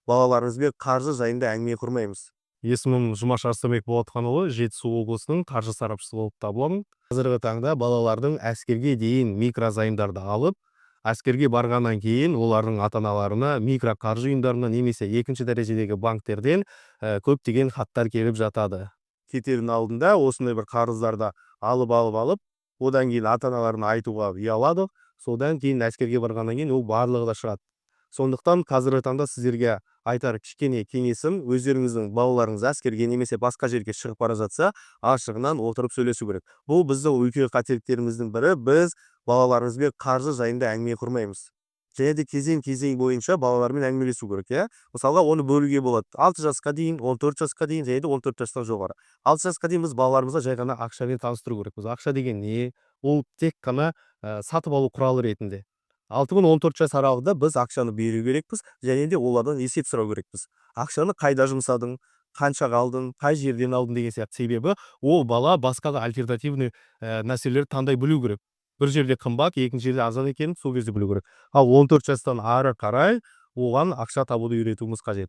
Балаларымызбен қаржы жайында әңгіме құрмаймыз? Есімім Жұмаш Арыстанбек Болатханұлы, Жетісу облысының қаржы сарапшысы болып табыламын. Қазіргі таңда балалардың әскерге дейін микрозаймдарды алып, әскерге барғаннан кейін олардың ата-аналарына микроқаржы ұйымдарынан немесе екінші дәрежедегі банктерден көптеген хаттар келіп жатады. Кетердің алдында осындай бір қарыздарды алып, алып, алып, одан кейін ата-аналарына айтуға ұялады. Содан кейін әскерге барғаннан кейін ол барлығы да шығады. Сондықтан қазіргі таңда сіздерге айтар кішкене кеңесім: өздеріңіздің балаларыңыз әскерге немесе басқа жерге шығып бара жатса, ашығынан отырып сөйлесу керек. Бұл біздің үлкен қателіктеріміздің бірі: біз балаларымызбен қаржы жайында әңгіме құрмаймыз. Және де кезең-кезең бойынша балалармен әңгімелесу керек, иә. Мысалға, оны бөлуге болады: 6 жасқа дейін, 14 жасқа дейін және де 14 жастан жоғары. 6 жасқа дейін біз балаларымызға жай ғана ақшамен таныстыру керекпіз. Ақша деген не? Ол тек қана сатып алу құралы ретінде. 6 мен 14 жас аралығында біз ақшаны беру керекпіз және де олардан есеп сұрау керекпіз: ақшаны қайда жұмсадың, қаншаға алдың, қай жерден алдың деген сияқты. Себебі ол бала басқа да альтернативный нәрселерді таңдай білу керек. Бір жерде қымбат, екінші жерде арзан екенін сол кезде білу керек. Ал 14 жастан ары қарай оған ақша табуды үйретуіміз қажет.